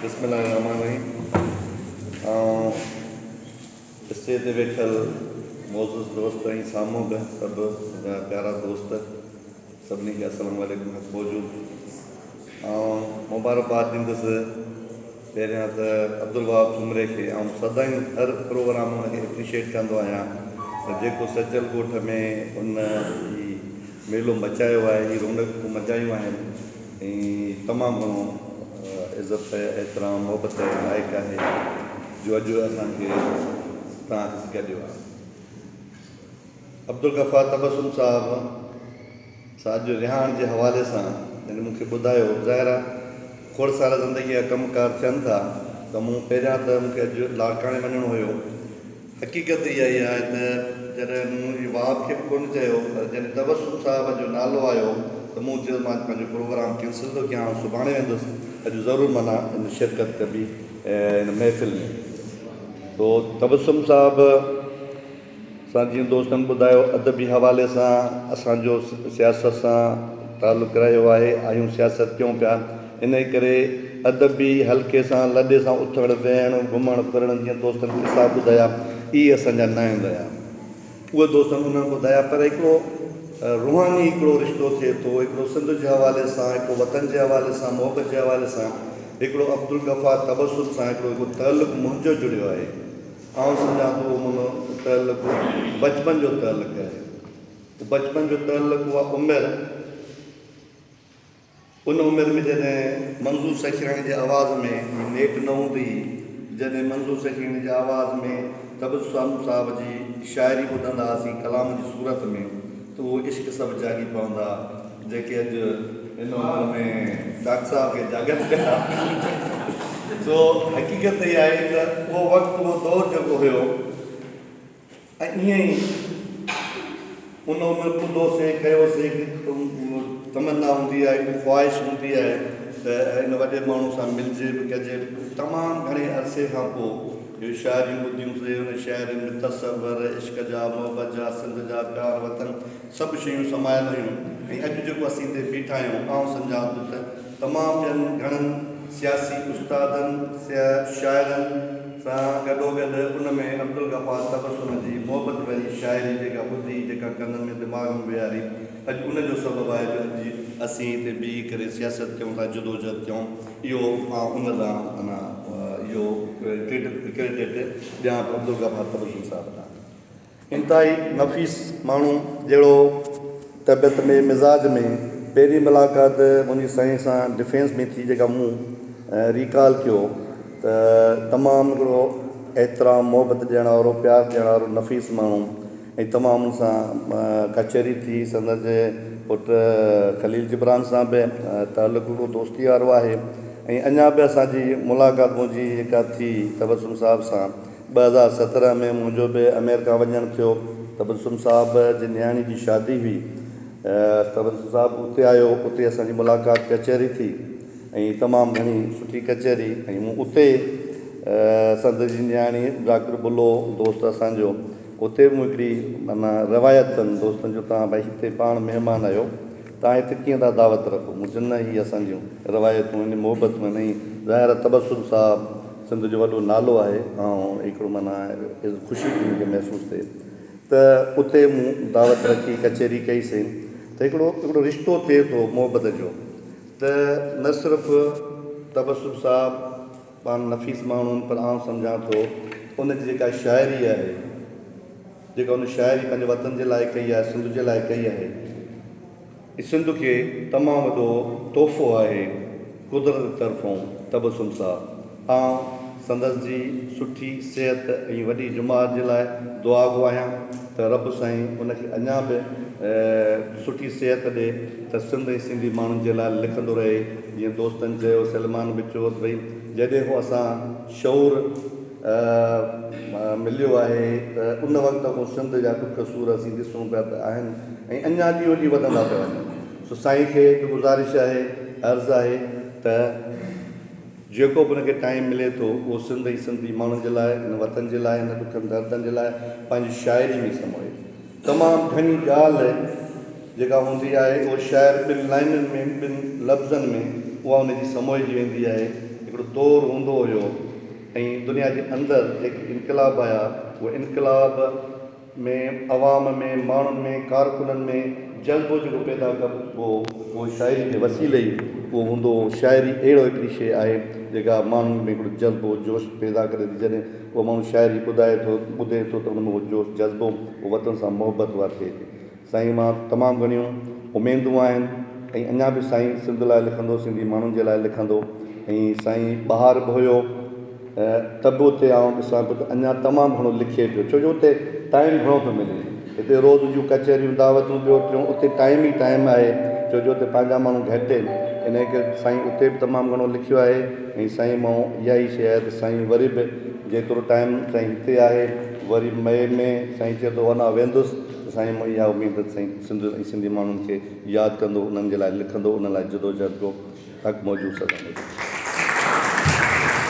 بسم الله الرحمٰن الرحيم. آئون اسٽيج تي ويٺل معزز دوست ۽ سامهون به سڀ منهنجا پيارا دوست سڀني کي السلام عليڪم حق موجود. آئون مبارڪباد ڏيندس پهريان ته عبدالوهاب سومري کي. آئون سدائين هر پروگرام ان کي اپريشيٽ ڪندو آهيان ته جيڪو سچل ڳوٺ ۾ ان هي ميلو مچايو آهي، هي رونقون مچايون آهن ۽ تمام گهڻو عزت احترام محبت جي لائق آهي جو اڄ اسان کي توهان کي گڏيو آهي. عبدالغفار تبسم صاحب سان اڄ رهاڻ جي حوالي سان جڏهن مون کي ٻڌايو، ظاهر آهي کوڙ سارا زندگي جا ڪم ڪار ٿين ٿا ته مون پهريان ته مون کي اڄ لاڙڪاڻي وڃڻو هيو. حقيقت اها ئي آهي ته جڏهن مون اهو وهاب کي به ڪونه چيو پر جڏهن تبسم صاحب جو نالو آيو ته مون چيو مان پنهنجو پروگرام ڪينسل ٿو ڪيان آئون سڀاڻي ويندس اڄ ضرور معنيٰ ان شرڪت ڪبي ان محفل ۾. تو تبسم صاحب سان جيئن دوستن ٻڌايو ادبي حوالي سان اسان جو سياست سان تعلق رهيو آهي آهيون سياست ڪيون پيا انهي ڪري ادبي حلقي سان لڏي سان اٿڻ ويهڻ گهمڻ ڦرڻ جيئن دوستن قصا ٻڌايا اهي اسان جا ناهن رهيا اهي دوستن انهن ٻڌايا پر هڪڙو روحاني هڪڙو رشتو ٿئي ٿو هڪڙو سنڌ جي حوالي سان هڪڙو وطن جي حوالي سان محبت جي حوالي سان هڪڙو عبدالغفار تبسم سان هڪڙو هڪڙو تعلق منهنجو جڙيو آهي. آئون سمجهان ٿو اهو منهنجو تعلق بچپن جو تعلق آهي. اهو بچپن جو تعلق اها عمر ان عمر ۾ جڏهن منظور سخيراڻي جي آواز ۾ هي نيٽ نه هوندي هئي، جڏهن منظور سخيراڻي جي آواز ۾ تبسم صاحب جي شاعري ٻڌندا هئاسين ڪلام جي صورت ۾ ته اهو عشق سڀ جاڳي پوندا جيڪي اڄ هن عمر ۾ ڊاڪٽر صاحب کي جاڳن پيا. سو حقيقت اها آهي ته اهو وقت اهو دور جيڪو هيو ۽ ائين ئي ان عمر ٻڌو سي ڪيو سي تمنا هوندي آهي هڪ خواهش هوندي آهي ته ان وڏي ماڻهو سان ملجي به ڪجي به. تمام گهڻي عرصي کان پوء اهي شاعريون ٻڌيون سي ان شاعرين ۾ تصور عشق جا محبت جا سنڌ جا پيار وطن سڀ شيون سمايل هيون ۽ اڄ جيڪو اسين هتي بيٺا آهيون آئون سمجهان ٿو ته تمام ٻين گهڻن سياسي استادن شاعرن سان گڏوگڏ ان ۾ عبدالغفار تبسم جي محبت ڀري شاعري جيڪا ٻڌي جيڪا ڪنن ۾ دماغ ۾ ويهاري اڄ ان جو سبب آهي جو اڄ اسين هتي بيهي ڪري سياست ڪيون ٿا جدوجهد ڪيون اهو آئون ان ڏانهن معنيٰ اهو ڪريڊٽ ڏيان ٿو عبدالغفار تبسم صاحب ڏانهن. انتهائي نفيس ماڻهو جهڙو طبيعت ۾ مزاج ۾ پهرين ملاقات منهنجي سائين سان ڊفينس ۾ ٿي جيڪا مون ريڪال ڪيو ته تمام هڪڙو احترام محبت ڏيڻ وارو پيار ڏيڻ وارو نفيس ماڻهو ۽ تمام ان سان ڪچهري ٿي سندس جي پٽ خليل جبران سان به تعلق هڪڙو دوستي وارو آهي ۽ اڃا به اسان جي ملاقات منهنجي جيڪا ٿي تبسم صاحب سان 2017 ۾ منهنجو به آمريڪا وڃڻ ٿيو. تبسم صاحب جي نياڻي جي شادي هئي. تبسم صاحب اتي آيو، اتي اسان جي ملاقات ڪچهري ٿي ۽ تمام گهڻي سٺي ڪچهري ۽ مون اتي سندس جي نياڻي ذاڪر بلو دوست اسان جو اتي به مون هڪڙي معنيٰ روايت دوستن جو توهان ڀائي هتي پاڻ مهمان آهيو توهان هتي ڪيئن ٿا دعوت رکو؟ مون چيو نه هي اسان جون روايتون آهن محبتون آهن ۽ ظاهر آهي تبسم صاحب سنڌ جو وڏو نالو آهي ۽ هڪڙو معنيٰ خوشي ٿي مونکي محسوس ٿئي ته اتي مون دعوت رکي ڪچهري ڪئي سين ته هڪڙو هڪڙو رشتو ٿئي ٿو محبت جو ته نه صرف تبسم صاحب پاڻ نفيس ماڻهو آهن پر آئون سمجهان ٿو ان جي جيڪا شاعري آهي جيڪا ان شاعري پنهنجي وطن جي لاء ڪئي آهي سنڌ جي لاء ڪئي آهي هي سنڌ کي تمام وڏو تحفو آهي قدرت طرفون تبسم صاحب آئون سندس جي سٺي صحت ۽ وڏي جماعت جي لاء دعاگو آهيان ته رب سائين ان کي اڃا به سٺي صحت ڏي ته سنڌ ۽ سنڌي ماڻهن جي لاء لکندو رهي جيئن دوستن چيو سلمان به چيو ته ڀئي جڏهن کان اسان شعور مليو آهي ته ان وقت کان سنڌ جا ڏک سور اسين ڏسون پيا ته آهن ۽ اڃا ڏينهون ڏينهن وڌندا پيا وڃن سو سائين کي به گذارش آهي عرض آهي ته جيڪو به ان کي ٽائيم ملي ٿو اهو سنڌ ۽ سنڌي ماڻهن جي لاء هن وطن جي لاء هن ڏکن دردن جي لاء پنهنجي شاعري ۾ سموئي. تمام گهڻي ڳالهه جيڪا هوندي آهي اهو شاعر ٻن لائنن ۾ ٻن لفظن ۾ اها ان جي سموئجي ويندي آهي. هڪڙو دور هوندو هيو ۽ دنيا جي اندر جيڪي انقلاب آيا اهي انقلاب ۾ عوام ۾ ماڻهن ۾ ڪارڪنن ۾ جذبو جيڪو پيدا ڪبو هو اهو شاعري جي وسيلي ئي اهو هوندو هو. شاعري اهڙو هڪڙي شيء آهي جيڪا ماڻهن ۾ هڪڙو جذبو جوش پيدا ڪري ٿي. جڏهن اهو ماڻهو شاعري ٻڌائي ٿو ٻڌي ٿو ته ان ۾ اهو جوش جذبو اهو وطن سان محبت اها ٿئي ٿي. سائين مان تمام گهڻيون اميدون آهن ۽ اڃا به سائين سنڌ لاء لکندو سنڌي ماڻهن جي لاء لکندو ۽ سائين ٻاهر به هيو ته به اتي آئون ڏسان پيو ته اڃا تمام گهڻو لکي پيو ڇو جو اتي ٽائيم گهڻو ٿو ملي هتي روز جون ڪچهريون دعوتون پيو ٿيون اتي ٽائيم ئي ٽائيم آهي ڇو جو اتي پنهنجا ماڻهو گهٽ آهن انهي ڪري سائين اتي به تمام گهڻو لکيو آهي ۽ سائين مون اها ئي شيء آهي ته سائين وري به جيترو ٽائيم سائين هتي آهي وري مئي ۾ سائين چئي ٿو اڃا ويندس ته سائين مون اها اميد ته سائين سنڌ ۽ سنڌي ماڻهن کي ياد ڪندو انهن جي لاء لکندو انهن لاء جدوجهد ڪندو حق موجود سدا موجود.